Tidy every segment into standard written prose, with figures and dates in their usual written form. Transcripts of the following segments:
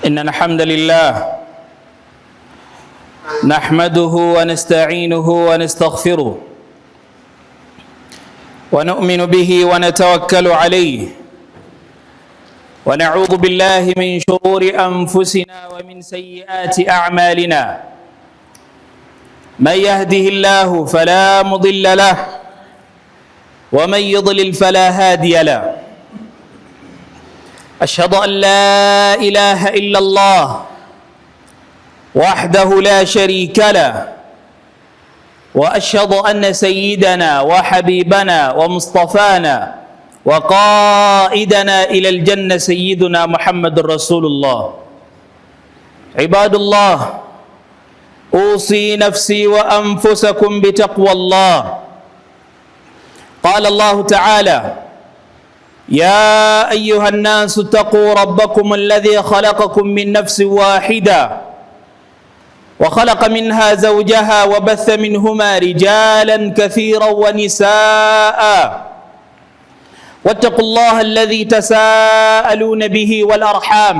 إن الحمد لله نحمده ونستعينه ونستغفره ونؤمن به ونتوكل عليه، ونعوذ بالله من شرور أنفسنا ومن سيئات أعمالنا. من يهده الله فلا مضل له ومن يضلل فلا هادي له. أشهد أن لا إله إلا الله وحده لا شريك له، وأشهد أن سيدنا وحبيبنا ومصطفانا وقائدنا إلى الجنة سيدنا محمد رسول الله. عباد الله، أوصي نفسي وأنفسكم بتقوى الله. قال الله تعالى: يا أيها الناس اتقوا ربكم الذي خلقكم من نفس واحدة وخلق منها زوجها وبث منهما رجالا كثيرا ونساء، واتقوا الله الذي تساءلون به والأرحام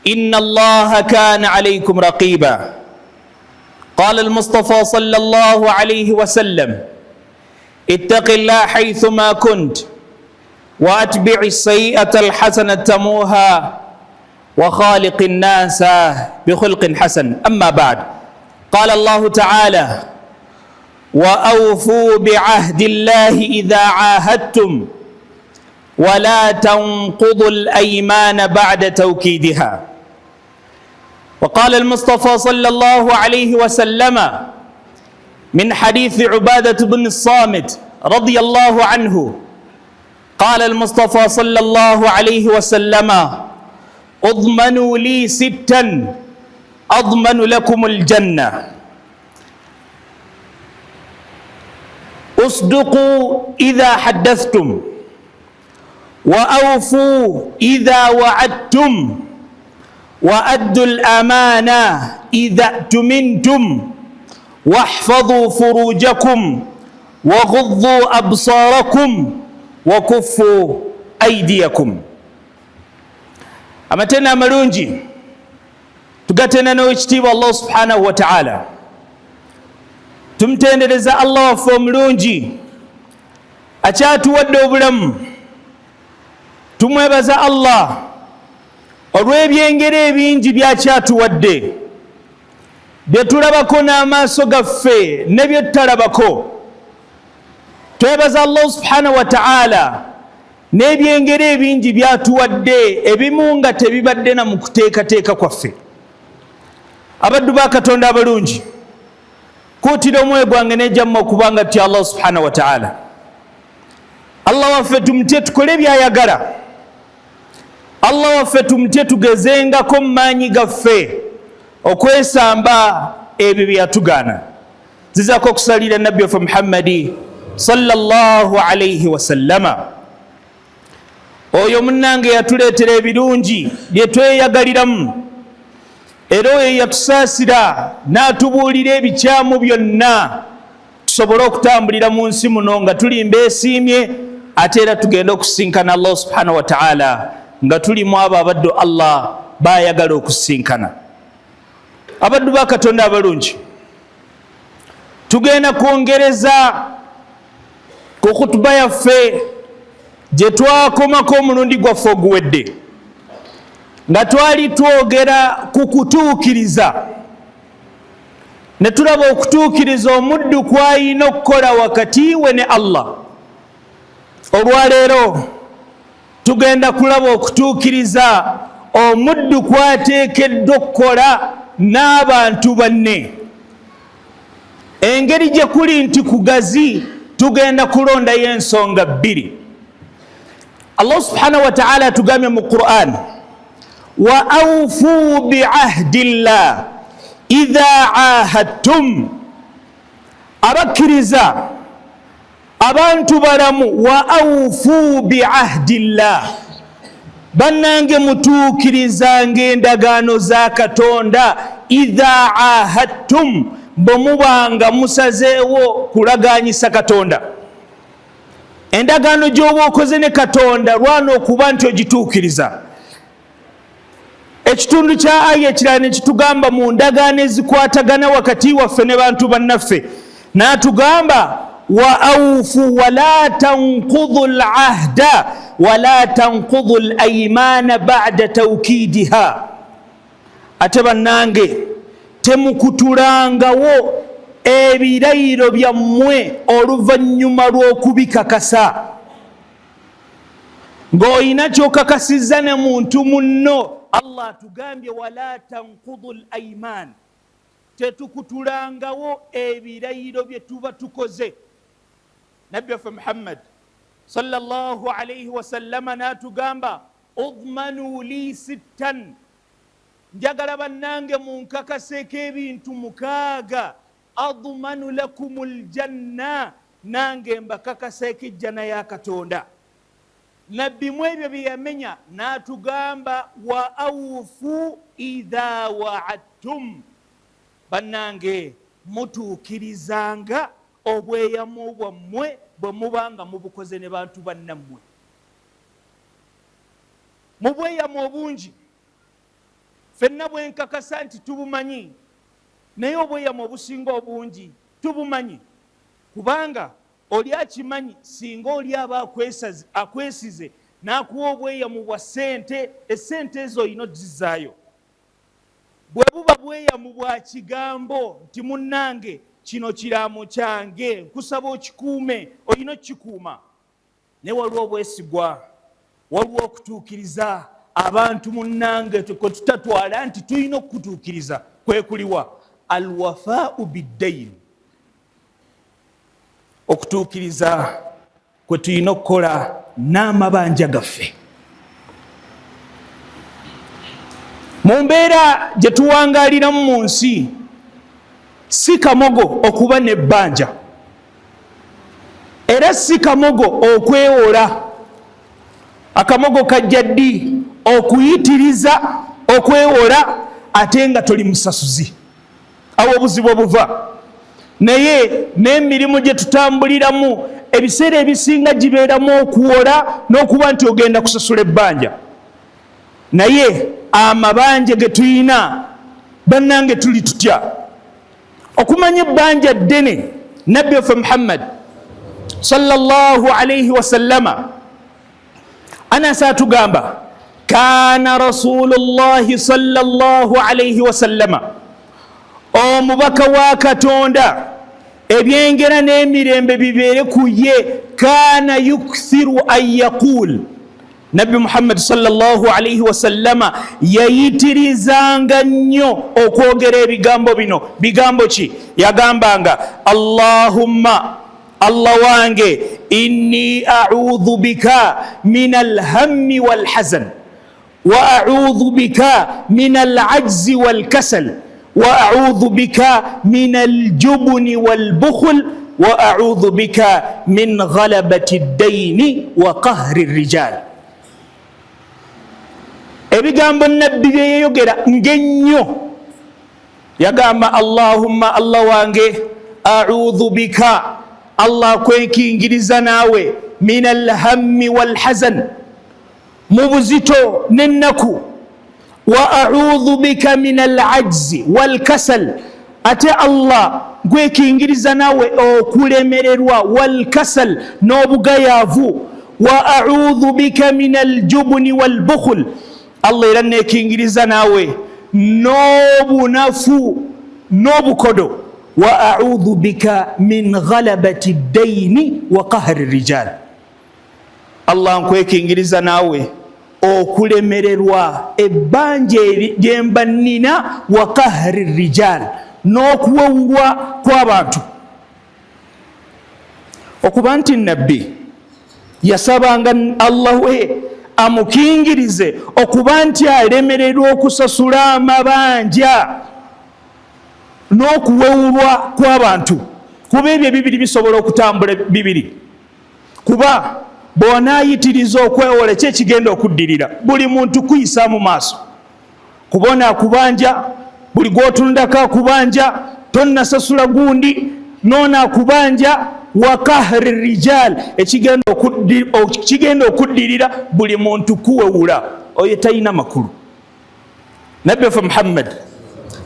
إن الله كان عليكم رقيبا. قال المصطفى صلى الله عليه وسلم: اتق الله حيثما كنت، وأتبع السيئة الحسنة تموها، وخالق الناس بخلق حسن. أما بعد، قال الله تعالى: وأوفوا بعهد الله إذا عاهدتم ولا تنقضوا الأيمان بعد توكيدها. وقال المصطفى صلى الله عليه وسلم من حديث عبادة بن الصامت رضي الله عنه، قال المصطفى صلى الله عليه وسلم: اضمنوا لي ستا أضمن لكم الجنة: اصدقوا إذا حدثتم، وأوفوا إذا وعدتم، وأدوا الأمانة إذا ائتمنتم، واحفظوا فروجكم، وغضوا أبصاركم، وكفوا أيديكم. Amatendo amalungi tugatenda n'owekitiibwa Allah subhanahu wa taala. Tumutendereza Allah waffe omulungi akyatuwadde obulamu. Tumwebaza Allah olw'ebyengera ebingi byakyatuwadde, bye tulabako n'amaaso gaffe ne bye tutalabako. Twebaza Allah subhanahu wa taala n'ebyengera ebingi byatuwadde, ebimu nga tebibadde na mu kuteekateeka kwaffe. Abaddu ba Katonda abalungi, kuutira omwoyo gwange nejamma okubanga tutya Allah subhanahu wa taala. Allah waffe tumutye, tukole byayagala. Allah waffe tumutye, tugezengako mu maanyi gaffe okwesamba ebyo byeyatugaana. Zizaako okusalira nabbi waffe Muhammadi sallallahu alaihi wasallama, oyo munnange yatuleetera ebirungi bye tweyagaliramu, era oyo yatusaasira n'atubuulira ebikyamu byonna tusobole okutambulira mu nsi muno nga tuli mbeesiimye, ate era tugenda okusinkana Allah subhanahu wa taala nga tulimu abo abaddu Allah bayagala okusinkana. Abaddu ba Katonda abalungi, tugenda kwongereza ku khutuba yaffe gye twakomako omulundi gwaffe oguwedde, nga twali twogera ku kutuukiriza, ne tulaba okutuukiriza omuddu kwayina okukola wakati we ne Allah. Olwaleero tugenda kulaba okutuukiriza omuddu kwateekeddwa okukola n'abantu banne. Engeri gye kuli nti kugazi, tugenda kulondayo ensonga bbiri. Allah subhanahu wa taala atugambye mu Quran: wa aufu biahdi llah idha ahadtum. Abakkiriza, abantu balamu, wa aufu biahdi llah, bannange mutuukirizanga endagaano za Katonda. Idha ahadtum, bwe mubanga musazeewo kulaganyisa Katonda, endagaano gy'oba okoze ne Katonda, lwana okuba nti ogituukiriza. Ekitundu kya aya ekirala ne kitugamba mu ndagaano ezikwatagana wakati waffe ne bantu bannaffe, n'atugamba wa aufu wala tankudu lahda wala tankudu laimana bada taukidiha. Ate bannange, temukutulangawo ebirayiro byammwe oluvannyuma lw'okubikakasa. Ng'olina kyokakasizza ne muntu munno, Allah atugambye wala tankudu laiman, tetukutulangawo ebirayiro bye tuba tukoze. Nabbi waffe Muhammad sallallahu alaihi wasallama n'atugamba udmanu li sittan, njagala bannange munkakaseeko ebintu 6, admanu lakum ljanna, nange mbakakaseeko ejjana ya Katonda. Nabbi mu ebyo bye yamenya n'atugamba wa aufu idha waadtum, bannange mutuukirizanga obweyamu bwammwe bwe muba nga mubukoze ne bantu bannammwe. Mu bweyamu obungi ffenna bwenkakasa nti tubumanyi, naye obweyamu obusinga obungi tubumanyi, kubanga oli akimanyi singa oli aba akwesize n'akuwa obweyamu bwa ssente, essente ezo olina ozzizaayo. Bwe buba bweyamu bwa kigambo nti munnange kino kiraamo kyange nkusaba okikuume, olina okukikuuma. Naye waliwo obwesigwa, waliwo okutuukiriza abantu munnange kwe tutatwala nti tulina okukutuukiriza, kwe kuliwa alwafaau biddain, okutuukiriza kwe tulina okukola n'amabanja gaffe. Mu mbeera gye tuwangaaliramu mu nsi, si kamogo okuba n'ebbanja, era si kamogo okwewola. Akamogo kajja ddi? Okuyitiriza okwewola ate nga toli musasuzi, awo obuzibu obuva. Naye n'emirimu gye tutambuliramu ebiseera ebisinga gibeeramu okuwola n'okuba nti ogenda kusasula ebbanja. Naye amabanja ge tulina bannange tuli tutya okumanya ebbanja ddene? Nabbi waffe Muhammad sallallahu alaihi wasallama Anasi atugamba kana rasulullahi sallallahu alaihi wasallama, omubaka wa Katonda ebyengera n'emirembe bibeere ku ye, kana yukthiru an yaqul, Nabbi Muhammad sallallahu alaihi wasallama yayitirizanga nnyo okwogera ebigambo bino. Bigambo ki? Yagambanga Allahumma, Allah wange, inni audhu bika min alhammi walhazan wa audhu bika min alajzi walkasal wa audhu bika min aljubuni walbukhl wa audhu bika min ghalabati ddaini wa qahri rijal. Ebigambo nabbi byeyeyogera ngennyo, yagamba Allahumma, Allah wange, audhu bika, Allah kwekingiriza naawe, min alhammi walhazan, mu buzito n'ennaku, wa audhu bika min alajzi walkasal, ate Allah gwekingiriza naawe okulemererwa, walkasal, n'obugayaavu, wa audhu bika min aljubuni walbukhul, Allah era nekingiriza naawe n'obunafu n'obukodo, wa audhu bika min ghalabati ddaini wa qahri rijal, Allah nkwekingiriza naawe okulemererwa ebbanja lyemba nnina, wa qahri rijal, n'okuwewulwa kw'abantu. Okuba nti nabbi yasabanga Allah we amukingirize okuba nti alemererwa okusasula amabanja n'okuwewulwa kw'abantu, kuba ebyo ebibiri bisobola okutambula bibiri. Kuba bw'onaayitiriza okwewola, ki ekigenda okuddirira? Buli muntu kuyisa mu maaso, kubona akubanja, buli gw'otundako akubanja, tonnasasula gundi noona akubanja, wa kahri rijal, ekigenda okuddirira buli muntu kuwewula, oyo talina makulu. Nabbi waffe Muhammad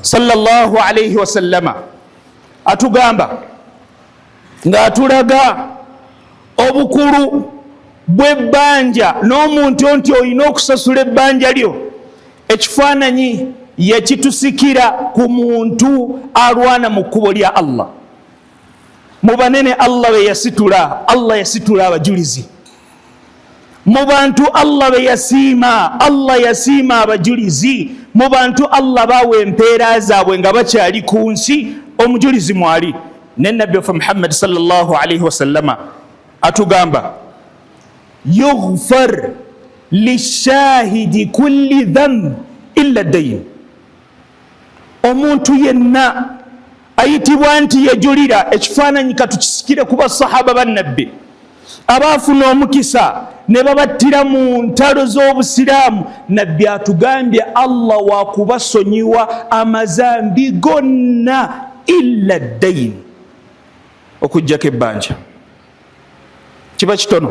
sallallahu alaihi wasallama atugamba ng'atulaga obukulu bw'ebbanja n'omuntu nti olina okusasula ebbanja lyo. Ekifaananyi yakitusikira ku muntu alwana mu kkubo lya Allah. Mu banene Allah be yasitula, Allah yasitula abajulizi. Mu bantu Allah be yasiima, Allah yasiima abajulizi. Mu bantu Allah bawa empeera zaabwe nga bakyali ku nsi, omujulizi mwali. Ne Nabbi waffe Muhammad sallallahu alaihi wasallama atugamba, yughfar lishahidi kulli dhamb illa dain. Omuntu yenna ayitibwa nti yejulira, ekifaananyi katukisikire ku basahaba bannabbi abaafuna omukisa ne babattira mu ntalo z'obusiraamu. Nabbi atugambye Allah wakubasonyiwa amazambi gonna illa dain, okugjako ebbanja. Kiba kitono.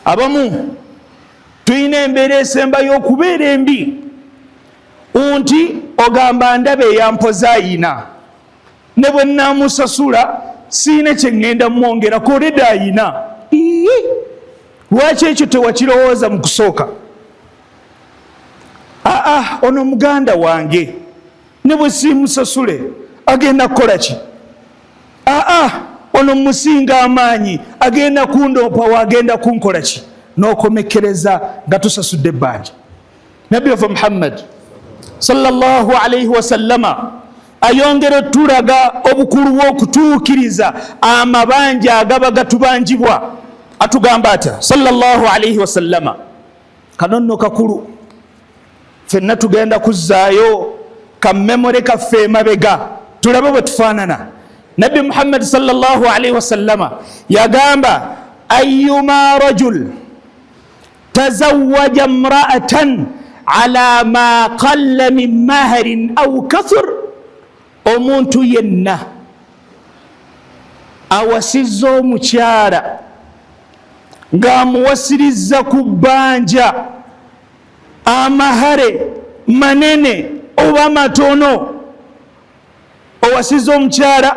Abamu tulina embeera esembayo okubeera embi nti ogamba ndaba eyampoza ayina, ne bwe naamusasula siina kye ŋŋenda mwongerako, already ayina. Lwaki ekyo tewakirowooza mu kusooka? Aa, ono muganda wange, ne bwe siimusasule agenda kukola ki? Aa, ono musinga amaanyi, agenda kundoopawo, agenda kunkola ki? N'okomekereza nga tusasudde ebbanja. Nabbi waffe Muhammad sallallahu alaihi wasallama ayongera otulaga obukulu bw'okutuukiriza amabanja agaba gatubanjibwa. Atugamba atya sallallahu alaihi wasallama? Kano nno kakulu, ffenna tugenda kuzzaayo kammemore kaffe emabega tulabe bwe tufaanana. Nabbi Muhammad sallallahu alaihi wasallama yagamba, ayuma rajul tazawaja mraatan ala ma qalla min maharin au kathur, omuntu yenna awasizza omukyala ng'amuwasirizza ku bbanja, amahare manene oba matono, owasizza omukyala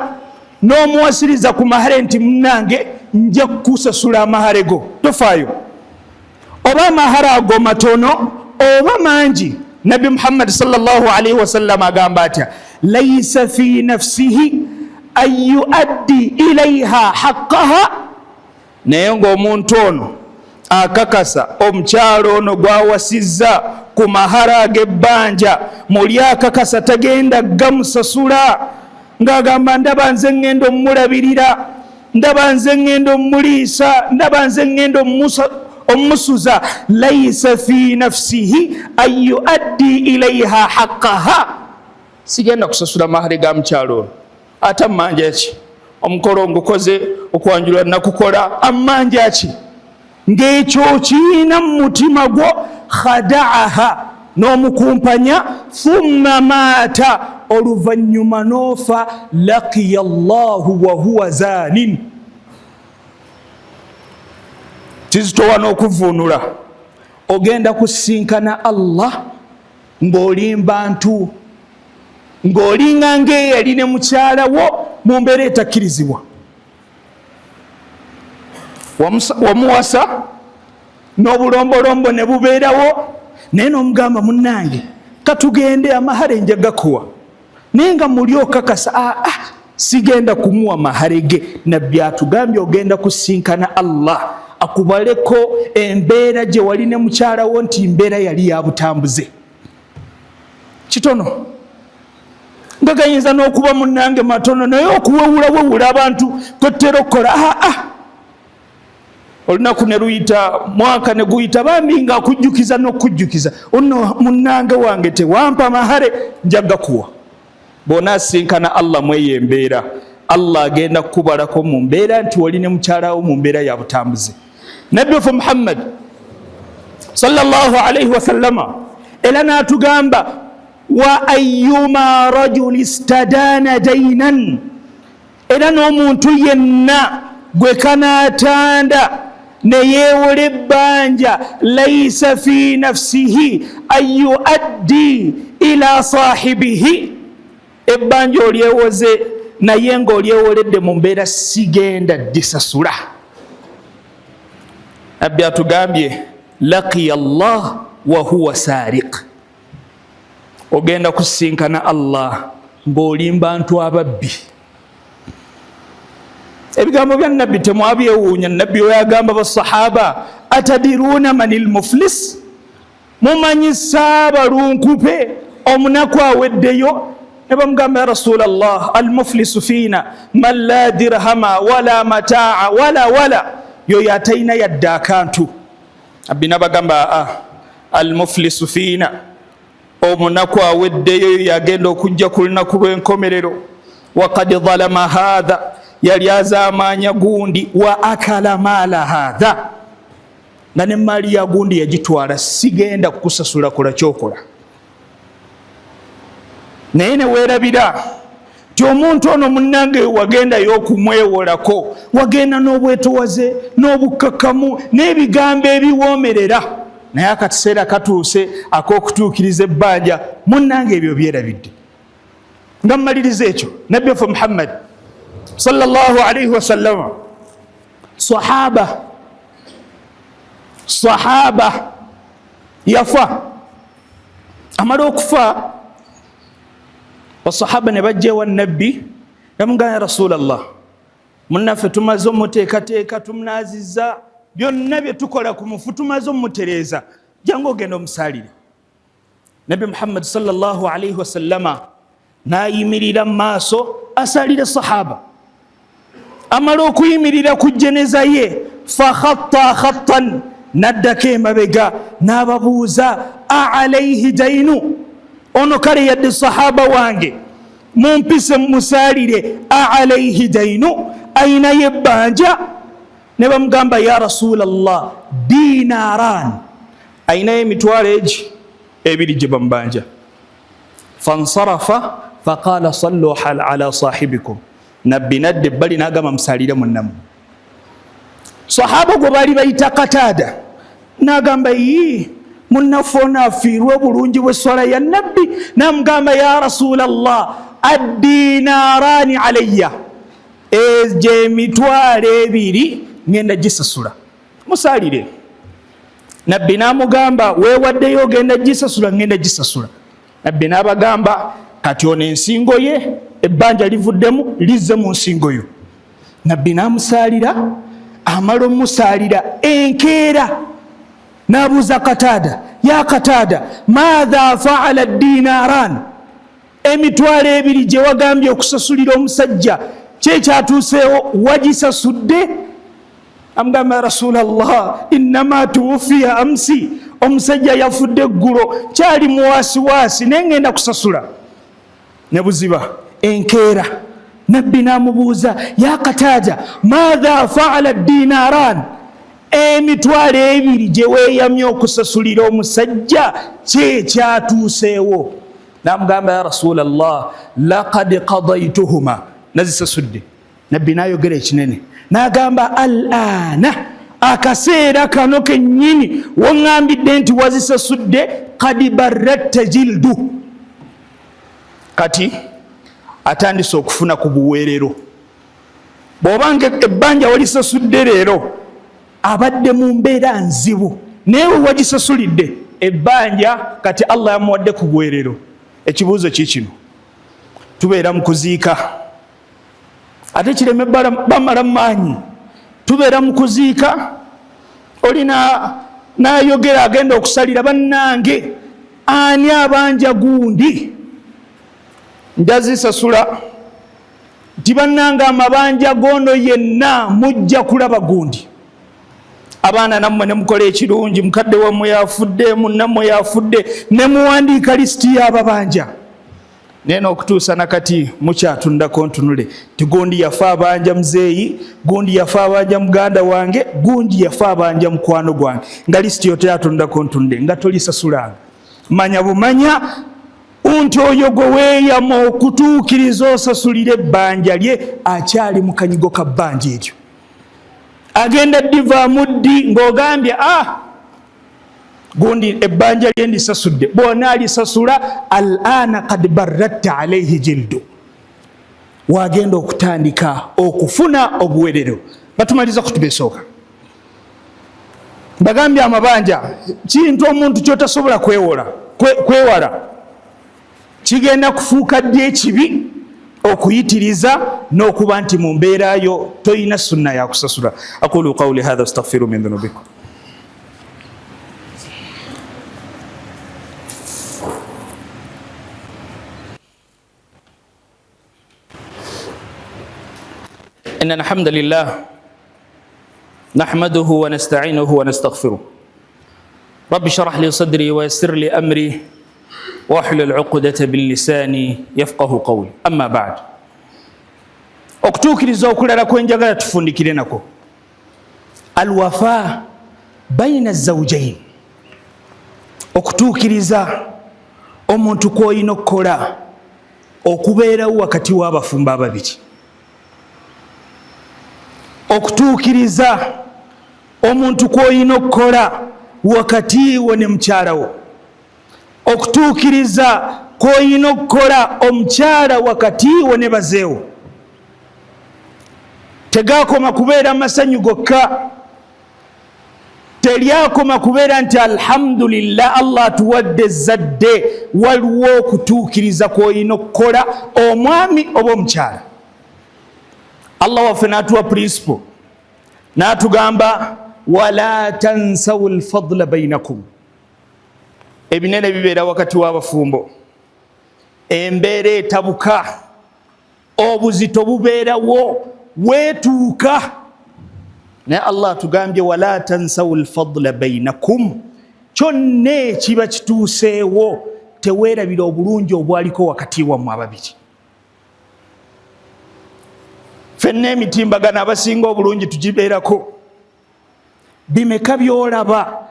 n'omuwasiriza ku mahare nti munange nja kukusasula amahare go, tofaayo oba amahare ago matono oba mangi. Nabbi Muhammadi sallallahu alaihi wasallam agamba atya? Laisa fi nafsihi an yuaddi ilaiha haqqaha. Naye ng'omuntu ono akakasa omukyalo ono gwawasizza ku mahara ag'ebbanja, muli akakasa tagenda gamusasula, ng'agamba ndaba nze ŋŋenda omulabirira, ndaba nze ŋŋenda omuliisa, ndaba nze ŋŋenda omusuza. Laisa fi nafsihi an yuaddi ilaiha haqqaha, sigenda kusasula mahare ga mukyalo ono, ate ammanja ki? Omukolo ngukoze, okwanjula nakukola, ammanja ki? Ng'ekyo kiina mu mutima gwo, khadaaha, n'omukumpanya, thumma maata, oluvannyuma n'ofa, laqiya Llahu wahuwa zanin. Kizitowa n'okuvuunula. Ogenda kusinkana Allah ng'olimba ntu, ng'olinga ng'eyali ne mukyala wo mu mbeera etakkirizibwa. Wamuwasa n'obulombolombo ne bubeerawo, naye n'omugamba munnange katugende amahare nja gakuwa, naye nga muli okakasa aa sigenda kumuwa mahare ge. Nabbi atugambye ogenda kusinkana Allah akubaleko embeera gye wali ne mukyala wo nti mbeera yali ya butambuze. Kitono nga gayinza n'okuba munnange matono, naye okuwewulawewula abantu kwetutera okukola, aa olunaku ne luyita, mwaka ne guyita, bambi nga akujjukiza n'okujjukiza, ono munnange wange tewampa mahare, nja gakuwa. Bw'onaasinkana Allah mweyo embeera, Allah agenda kukubalako mu mbeera nti wali ne mukyalawo mu mbeera ya butambuze. Nabbi waffe Muhammad sallallahu alaihi wasallama era n'atugamba, wa ayuma rajuli stadana dainan, era n'omuntu yenna gwe kanaatanda ne yeewola ebbanja, laisa fi nafsihi An yuaddi ila sahibihi, ebbanja olyewoze naye ng'olyewoledde mu mbeera sigenda disasula. Nabbi atugambye, laqiya Allah wa huwa sariq, ogenda kusisinkana Allah ng'olimba ntu ababbi. Ebigambo bya Nabbi temwabyewuunya. Nabbi oyo agamba basahaba, atadiruuna mani lmuflis, mumanyi saabalunkupe, omunaku aweddeyo? Ne bamugamba, ya Rasula Llah, almuflisu fiina man la dirhama wala mataa wala wala, yoyo atalina yadde akantu. Nabbi nabagamba, aa, almuflisu fiina, omunaku aweddeyo yo yagenda okujja ku lunaku lw'enkomerero, wakad zalama hatha, yali azaamaanya gundi, wa akala maala hatha, nga nemaali ya gundi yagitwala, sigenda kukusasula, kola kyokola. Naye neweerabira ti omuntu ono munnange wagendayo okumwewolako, wagenda n'obwetowaze n'obukkakkamu n'ebigambo ebiwoomerera, naye akakiseera katuuse ak'okutuukiriza ebbanja, munnange ebyo byerabidde. Nga mmaliriza ekyo, Nabbi waffe Muhammad sallallahu alaihi wasallama, sahaba yafa. Amala okufa, basahaba ne bajja ewa Nabbi, bamugamba, ya Rasulallah, munnaffe tumaze omuteekateeka, tumunaazizza, byonna bye tukola ku mufu tumaze omutereeza, jangu ogenda omusaalire. Nabbi Muhammad sallallahu alaihi wasallama n'ayimirira mu maaso asaalire sahaba. Amala okuyimirira ku jeneza ye, fakhatta khattan, n'addako emabega n'ababuuza, alaihi dainu? Ono kale yadde sahaba wange, mumpise mumusaalire, alaihi dainu, ayinayo ebbanja? Ne bamugamba, ya Rasulallah, dinaran, ayinayo emitwalo egi ebiri gye bamubanja. Fansarafa faqala, sallu ala sahibikum. Nabbi nadda ebbali n'agamba, musalire munnamu. Sahaba gwe baali bayita Kataada n'agamba, yi, munnaffe ono afiirwe obulungi bw'esswala ya Nabbi. Namugamba, ya Rasulallah, addinarani alayya, egyo emitwalo ebiri ngenda gisasula, musalire. Nabbi n'amugamba, weewaddeyo ogenda gisasula? Ngenda gisasula. Nabbi n'abagamba, kati ono ensingo ye ebbanja livuddemu, lizze mu nsingo yo. Nabbi n'amusaalira. Amala omusaalira, enkeera n'abuuza Kataada, ya Kataada, maatha faala dinaran? Emitwalo ebiri gye wagambye okusasulira omusajja, kyekyatuuseewo? Wagisasudde? Amugamba, ya Rasulallah, innama tuwufiya amsi, omusajja yafudde eggulo, kyali muwasiwasi, naye ngenda kusasula. Ne buziba enkeera, Nabbi n'amubuuza, ya Kataada, maatha faala dinaran? Emitwalo ebiri gye weeyamye okusasulira omusajja, kyekyatuuseewo? Namugamba, ya Rasulallah, laqad qadaituhuma, nazisasudde. Nabbi nayogera ekinene nagamba, al ana, akaseera kano kennyini woŋŋambidde nti wazisasudde, kad baratta jildu, kati atandise okufuna ku buweerero. Bw'obanga ebbanja walisasudde leero, abadde mu mbeera nzibu, naye we wagisasulidde ebbanja, kati Allah yamuwadde ku buweerero. Ekibuuzo kikino, tubeera mu kuziika, ate kireme bamala maanyi, tubeera mu kuziika, olina nayogera agenda okusalira, bannange, ani abanja gundi? Njazisasula. Nti bannange, amabanja goono yenna mujja kulaba gundi. Abaana nammwe ne mukola ekirungi, mukadde wammwe yafudde, munnammwe yafudde, ne muwandiika lisiti y'ababanja, naye n'okutuusa nakati mukyatundako ntunule ti gundi yafa abanja muzeeyi, gundi yafa abanja muganda wange, gundi yafa abanja mukwano gwange, nga lisiti yo teyatundako ntunule, nga tolisasulanga. Manya bumanya nti oyo gwe weeyama okutuukiriza osasulira ebbanja lye akyali mu kanyigo ka bbanja eryo, agenda divaamu ddi ng'ogambye, ah, Gundi ebbanja lye ndisasudde. Bw'onaalisasula, al ana kad barratta alaihi jildu, wagenda okutandika okufuna obuwerero. Batumaliza kutuba esooka, mbagambye amabanja kintu omuntu kyotasobola kwewala. Kigenda kufuuka ddi ekibi? Okuyitiriza n'okuba nti mu mbeera yo toyina sunna yakusasula. Aqulu qawli hatha astaghfiru min dhunubikum. إن الحمد لله نحمده ونستعينه ونستغفره. رب اشرح لي صدري ويسر لي أمري واحلل عقدة من لساني يفقه قولي. أما بعد، okutuukiriza okulala kwenjagala tufundikire nako, alwafa baina zawjain, okutuukiriza omuntu kwolina okukola okubeerawo wakati w'abafumbo ababiri, okutuukiriza omuntu kwolina okukola wakati wo ne mukyalawo, okutuukiriza kwolina okukola omukyala wakati wo ne bazeewo. Tegakoma kubeera masanyu gokka, teryakoma kubeera nti alhamdulillah Allah atuwadde ezzadde. Waliwo okutuukiriza kwolina okukola omwami oba omukyala. Allah waffe n'atuwa principle, n'atugamba wala tansawu lfadla bainakum. Ebinene bibeera wakati w'abafumbo, embeera etabuka, obuzito bubeerawo, weetuuka. Naye Allah atugambye wala tansawu lfadla bainakum, kyonna ekiba kituuseewo teweerabira obulungi obwaliko wakati wammwe ababiri. Fenna emitimbagano abasinga obulungi tugibeerako. Bimeka byolaba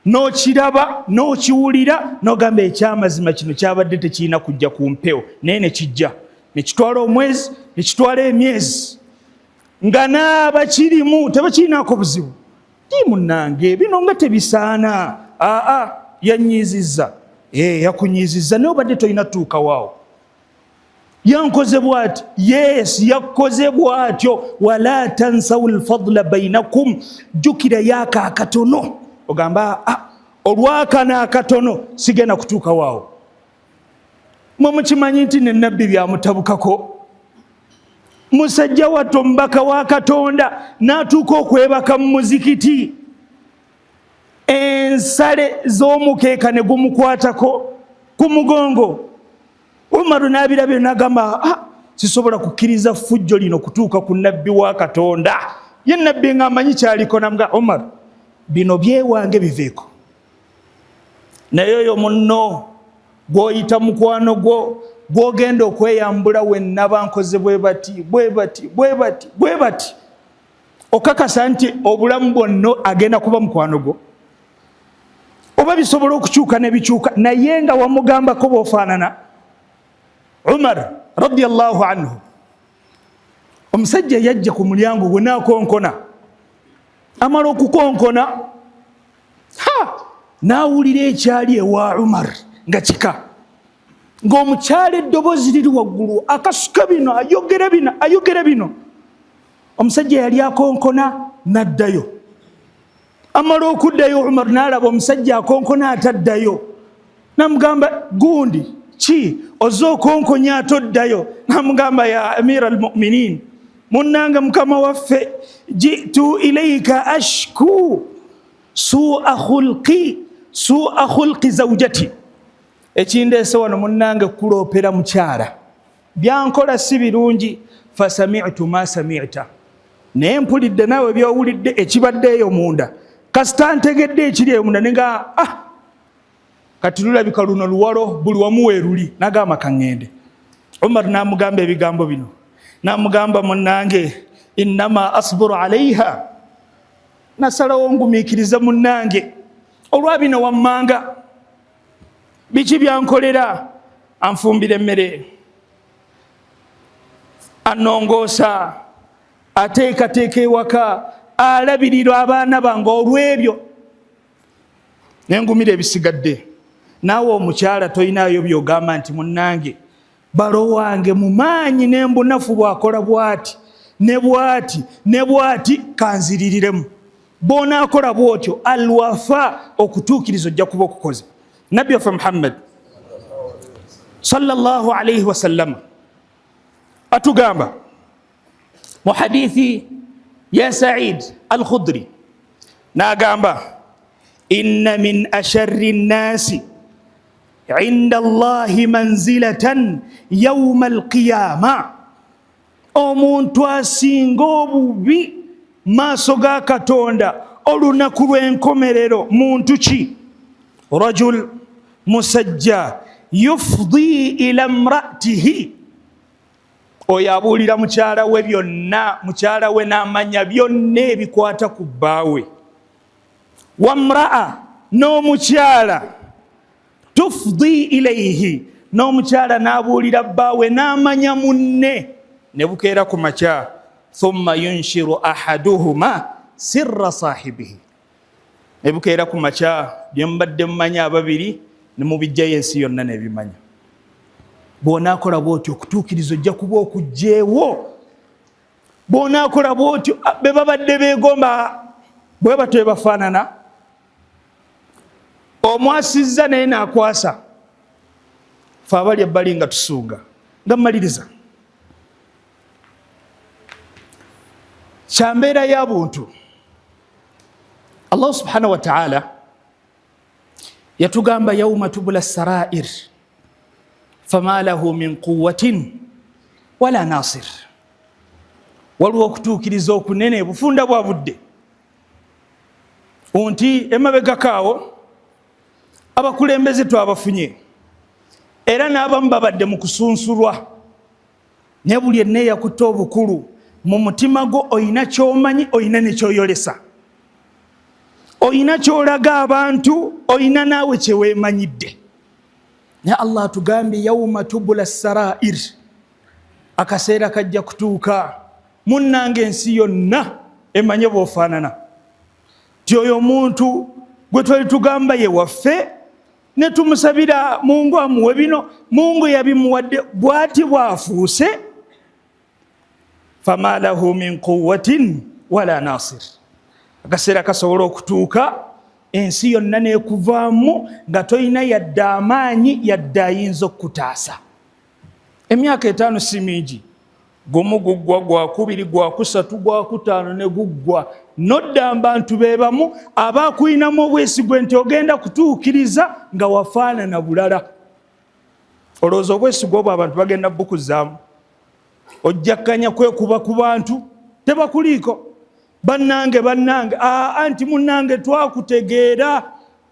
n'okiraba n'okiwulira n'ogamba ekyamazima kino kyabadde tekirina kujja ku mpewo, naye ne kijja ne kitwala omwezi, ne kitwala emyezi, nga n'abakirimu tebakirinako buzibu. Ti munnange bino nga tebisaana. Aa, yanyiizizza. Yakunyiizizza naye obadde tolina tuuka waawo. Yankoze bwati. Yes, yakoze bwatyo. Wala tansawu lfadla bainakum, jjukira yaaka akatono ogamba ah, olwakano akatono sigenda kutuuka waawo. Mwe mukimanyi nti nenabbi byamutabukako, musajja wattu omubaka wa Katonda n'atuuka okwebaka mu muzikiti, ensale z'omukeeka ne gumukwatako ku mugongo. Umaru n'abirabyo n'agamba, ah, sisobola kukkiriza ffujjo lino kutuuka ku nabbi wa Katonda. Ye nabbi ng'amanyi kyaliko, namuga Umar, bino byewange biveeko. Naye oyo munno gw'oyita mukwano gwo gw'ogenda okweyambula wenna bankoze bwe bati bwe bati bwe bati bwe bati, okakasa nti obulamu bwonno agenda kuba mukwano gwo? Oba bisobola okukyuka ne bikyuka, naye nga wamugambako bw'ofaanana. Umar radiyallahu anhu, omusajja yajja ku mulyango gwe n'akonkona. Amala okukonkona, ha, n'awulira ekyali ewa Umar nga kika, ng'omukyala eddoboozi liri waggulu, akasuka bino, ayogera bino, ayogera bino. Omusajja yali akonkona n'addayo. Amala okuddayo, Umar n'alaba omusajja akonkona ataddayo, namugamba, gundi ki ozze okonkonya atoddayo? Namugamba, ya amira almuminin, munnange mukama waffe, jitu ilaika ashku sua khulqi sua khulqi zaujati, ekindeese wano munnange kuloopera mukyala, byankola si birungi. Fasamitu ma samita, naye mpulidde naawe byowulidde ekibadde eyo munda. Kasita ntegedde ekiri eyo munda nenga, ah, kati lulabika luno luwalo buli wamu weeruli. Nagamba kaŋŋende. Umar n'amugamba ebigambo bino, n'amugamba, munnange, innama asburu alaiha, nasalawo ngumiikirize munnange olwa bino wammanga. Biki byankolera? Anfumbira emmere, anongoosa, ateekateeka ewaka, alabirira abaana bange. Olw'ebyo Nengumira ebisigadde. Naawe omukyala toyinaayo byogamba nti munnange balo wange mu maanyi n'embunafu bw'akola bw'ati ne bw'ati ne bw'ati, kanziririremu. Bw'onaakola bw'otyo alwafa, okutuukiriza ojja kuba okukoze. Nabbi waffe Muhammad sallallahu alaihi wasallama atugamba mu hadithi ya Said al-Khudri, n'agamba inna min asharri nnasi inda Allahi manzilatan yauma alqiyama, omuntu asinga obubi maaso ga Katonda olunaku lw'enkomerero muntu ki? Rajul, musajja, yufdi ila mratihi, oyo abuulira mukyala we byonna, mukyala we n'amanya byonna ebikwata ku bbaawe, wamraa, n'omukyala, tufdi ilaihi, n'omukyala n'abuulira bbaawe n'amanya munne, ne bukeera ku makya, thumma yunshiru ahaduhuma sirra sahibihi, ne bukeera ku makya bye mubadde mumanya ababiri ne mubijjayo ensi yonna n'ebimanya. Bw'onaakola bw'otyo okutuukiriza ojja kuba okuggyeewo. Bw'onaakola bw'otyo be babadde beegomba bwe batyo bebafaanana, omwasizza naye n'akwasa. Fe abali ebbali nga tusunga nga mmaliriza kyambeera ya buntu. Allah subhanahu wa ta'ala yatugamba yauma tubula sarair fama lahu min quwatin wala nasir. Waliwo okutuukiriza okunene bufunda bwa budde nti emabegakaawo abakulembeze twabafunye era n'abamu babadde mu kusunsulwa, naye buli enna eyakutte obukulu mu mutima gwo olina ky'omanyi, olina ne ky'oyolesa, olina ky'olaga abantu, olina naawe kye weemanyidde. Naye Allah atugambye yauma tubula sarair, akaseera kajja kutuuka munnange ensi yonna emanye bw'ofaanana, ti oyo omuntu gwe twali tugamba ye waffe ne tumusabira Mungu amuwe bino, Mungu yabimuwadde, bw'ati bw'afuuse. Fama lahu min quwatin wala nasir, akaseera kasobola okutuuka ensi yonna n'ekuvaamu nga tolina yadde amaanyi yadde ayinza okukutaasa. Emyaka 5 si mingi, gumu guggwa, gwakubiri, gwakusatu, gwakutaano ne guggwa, nodda abantu be bamu abaakuyinamu obwesigwe nti ogenda kutuukiriza nga wafaanana bulala. Olowooza obwesigwa obwo abantu bagenda bukuzaamu? Ojjakkanya kwekuba ku bantu tebakuliiko, bannange bannange, aa nti munnange twakutegeera,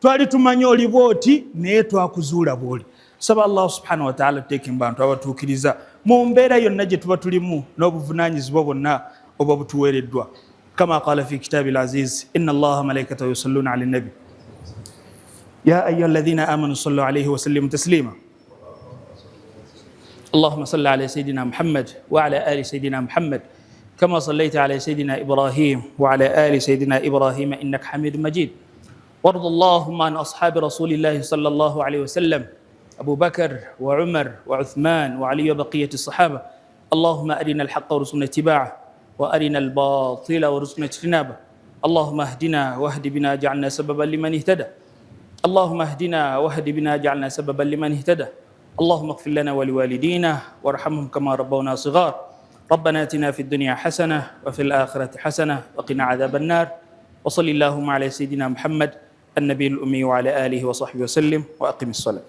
twali tumanyi oli bwoti naye twakuzuula bwoli. Saba Allah subhanahu wa ta'ala tuteeke mu bantu abatuukiriza mu mbeera yonna gye tuba tulimu n'obuvunaanyizibwa bwonna oba butuweereddwa, kama qala fi kitabi al-aziz inna Allaha malaikatahu yusalluna ala nabi ya ayuha alladhina amanu sallu alayhi wa sallimu taslima. اللهم صل على سيدنا محمد وعلى آل سيدنا محمد كما صليت على سيدنا إبراهيم وعلى آل سيدنا إبراهيم إنك حميد مجيد. وارض اللهم عن أصحاب رسول الله صلى الله عليه وسلم، أبو بكر وعمر وعثمان وعلي وبقية الصحابة. اللهم أرنا الحق وارزقنا اتباعه، وأرنا الباطل وارزقنا اجتنابه. اللهم اهدنا واهد بنا اجعلنا سببا لمن اهتدى. اللهم اهدنا واهد بنا اجعلنا سببا لمن اهتدى. اللهم اغفر لنا ولوالدينا وارحمهم كما ربونا صغار. ربنا اتنا في الدنيا حسنه وفي الاخره حسنه وقنا عذاب النار. وصل اللهم على سيدنا محمد النبي الامي وعلى اله وصحبه وسلم، واقم الصلاه.